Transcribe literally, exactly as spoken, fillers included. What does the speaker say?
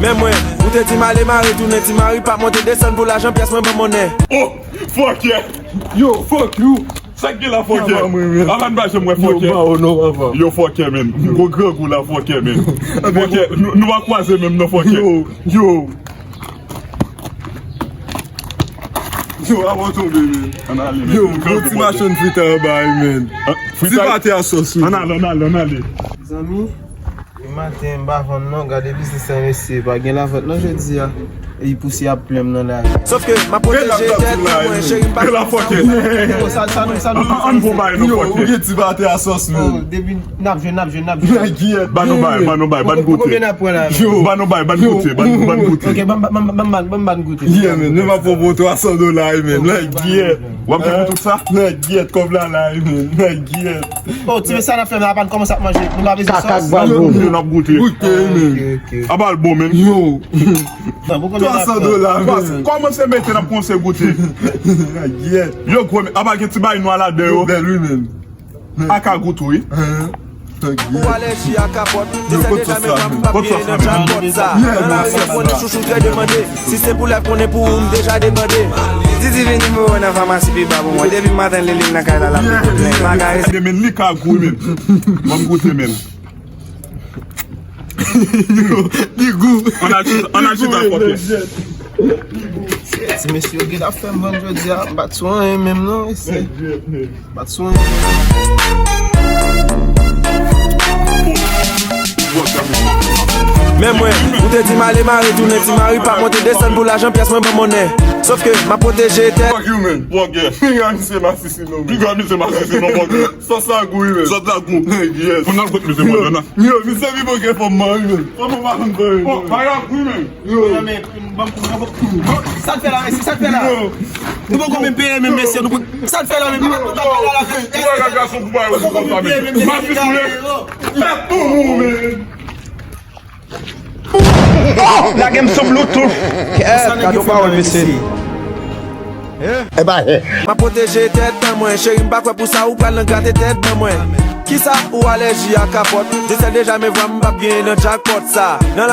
Men mwen, ou te di m ale mare tounen, ti mari p ap monte desann pou lajan pyès mwen ban monnen. Oh, fòkè. Yo, fuck you. Sa k gen la, fòkè? Avan bay janm wè, fòkè. Yo, ba ou non, avan. Yo, fòkè, men. Gwo grangou la, fòkè, men. Fòkè, nou nou pa kwaze menm non, fòkè. Yo, yo. Yo, avan tonbe, men. Ann ale, men. Yo, gwo ti machann fritay anba, men. Ti pate a sòs, wi. Ann ale, ann ale, ann ale. Zanmi, e maten m pa vann non, gade biznis sa mesye, pa gen lavant non jodi a. E pousyè ap plen m nan lari. Sòf ke m ap pwoteje tèt mwen, cheri m pa. Yo, sa, sa nou, sa nou. Ann bon bay non, fòkè. Yo, ou gen ti pate a sòs, men. Oh, depi n ap jwenn, n ap jwenn, n ap jwenn. Nèg yèt. Ban nou bay, ban nou bay, ban n goute. Konbyen n ap pran la? Yo. Ban nou bay, ban n goute, ban ban n goute. Ok, ban ban ban ban ban goute. Yeah, men, nou pa pran pou twa san dola, men. Nèg yèt. W ap gen pou tout sa? Nèg yèt, kòb la la, men. Nèg yèt. Oh, ti mesye sa n ap fè la, pa n kòmanse ap manje. Nou pa bezwen sòs. Kaka ak vagabon. Yo, n ap goute. Goute, men. Ok, ok. Apa l bon, men. Yo. Twa san dola, men. Kòmanse mete, n ap kòmanse goute. Nèg yèt. Yo, gwo, men, apa gen ti bay nwa ladan yo? Bèl, wi, men. Aka goute, wi. Ou alèji a kapòt. Yo, kot sòs la, men? Kot sòs la, men? Nan lari, m konnen chouchou trè demande. Si se pou lèv, konnen pou ou, m deja debande. Didi vin nimewo nan famasi pi ba pou mwen. Depi maten, li, li nan kay la, l ap plen. Bagay. Gade, men, li ka gou, men. Ban m goute, men. Yo, li gou. Ann al chita, ann al chita, fòkè. Ti mesye yo gen afè m vann jodi a, m pa t sou anyen menm non, mesye. M pa t sou anyen. Men mwen, ou te di m ale mare tounen, ti mari p ap monte desann pou lajan pyès mwen ban monnen. Sòf ke m ap pwoteje tèt. Fuck you, man. Fuck yeah. Pinga misye masisi non, man. Pinga misye masisi non, fuck yeah. Sòs la gou, wi, men. Sòs la gou. Yes. Moun nan kot misye mwen nan. Yo, misye pi bon ke fanm mwen, wi, men. Fanm mwen pa konn kòrè. Bon, bagay ap gou, men. Yo. Yo, men, bon, bon, bon, bon. Sa n fè la, mesye, sa n fè la? Yo. Nou poko menm peye, men, mesye, nou poko, sa n fè la, men? Yo, yo. Ou wè gason pou bay ou konsa, men. Masisi, men. Fè pou ou, men. Lage m sou Bluetooth. Kèt, gade yon pawòl, mesye. M ap pwoteje tèt an mwen, cheri, m pa kwè pou sa ou pral nan grate tèt ban mwen. Kisa ou alèji a kapòt? Desèl deja, men vwa m p ap genyen nan jackpot sa. Nan